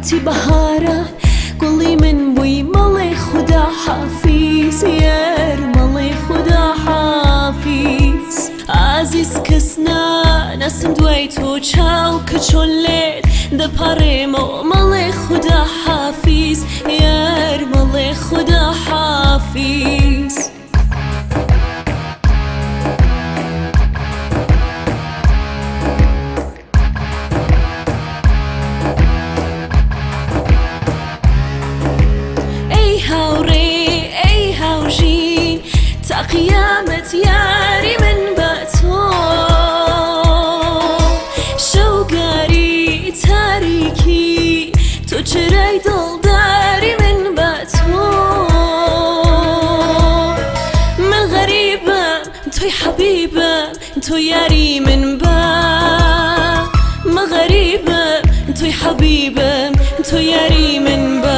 کاتی بەهارە گوڵی من بووی مەڵێ خودا حافیز یار مەڵێ خودا حافیز ئازیز کەس ناناسم دوای تۆ چاو کە چۆن لێت دەپاڕێمەوە مەڵێ خودا حافیز یار مەڵێ خودا حافیز. ئەی هاوڕێ ئەی هاوژین تا قیامەت یاری من بە تۆ شەوگاری تاریکی تۆ چرای دڵداری من بە تۆ من غەریبم تۆی حەبیبم تۆ یاری من بە من غەریبم تۆی حەبیبم تۆ یاری من بە.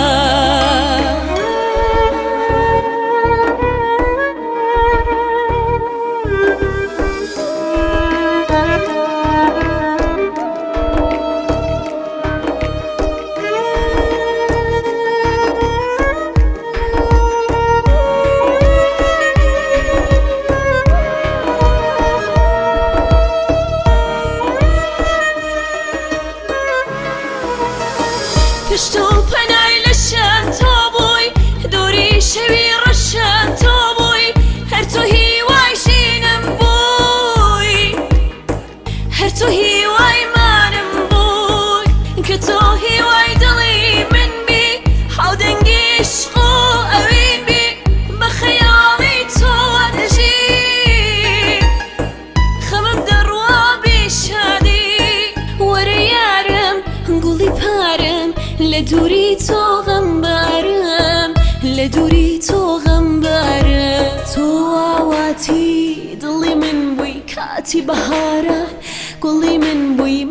پشت و پەنای لەشم تۆ بووی دووری شەوی ڕەشم تۆ بووی هەر تۆ هیوای ژینم بووی هەر تۆ هیوای مانم بووی کە تۆ هیوای دڵی من بی هاودەنگی عشق و ئەوین بی بە خەیاڵی تۆ دەژیم خەمم دەڕوا بێ شادی وەرە یارم گوڵی پارم لە دووری تۆ غەمبارم لە دووری تۆ غەمبارم تۆ ئاواتی دڵی من بووی کاتی بەهاران گوڵی من بووی.